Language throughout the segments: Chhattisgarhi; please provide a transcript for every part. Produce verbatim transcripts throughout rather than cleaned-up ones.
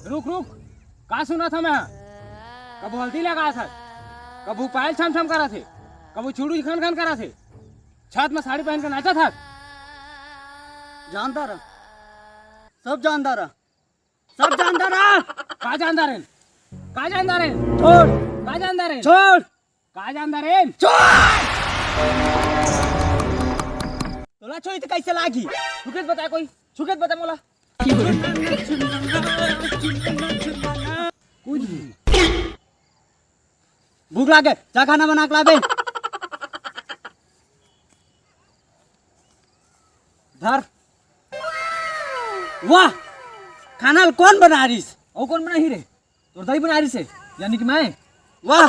रुक रुक, का सुनत हँव मैं? कभू हल्दी लगात हस, कभू पायल छम छम करत हे, कभू चुड़ू खन खन करत हे, छत म साड़ी पहिन के नाचत हस। जानत हँव, सब जानत हँव, सब जानत हँव। का जानत हस? का जानत हस? छोड़। का जानत हस? छोड़। का जानत हस? छोड़। तोला छुई त कइसे लागही? छुके त बता कोई, छुके त बता मोला। कुछ भी। भूख लागे, जा खाना बना के लाबे। धर। वाह, खाना ल कोन बनारिस? अउ कोन बनाही रे? तोर दाई बनारिस हे, यानी कि मैं। वाह,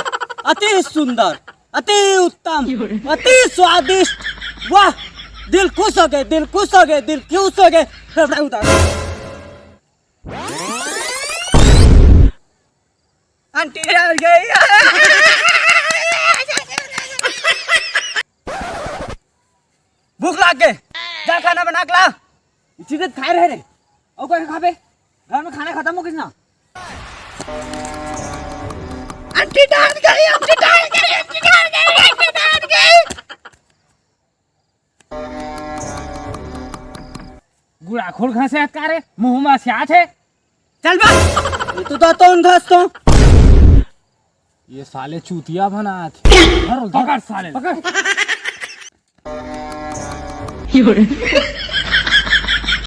अति सुंदर, अति उत्तम, अति स्वादिष्ट। वाह, दिल खुश हो गे, दिल खुश हो गे, दिल खुश हो गे। फेफड़ा उतार। आंटी डर गई। भूख लाग गे, जा खाना बना के ला। इसी से खाए रहे रे। अउ कोई खाबे? घर में खाना खत्म हो गिस ना। आंटी डर गई, आंटी डर गई, आंटी डर गई, आंटी डर गई। गुड़ाखोर घास हे का रे, मुंह में स्यात हे। चल बा, ये तो दातोन घास तो। ये साले चूतिया बनात हे। पकड़ साले। पकड़।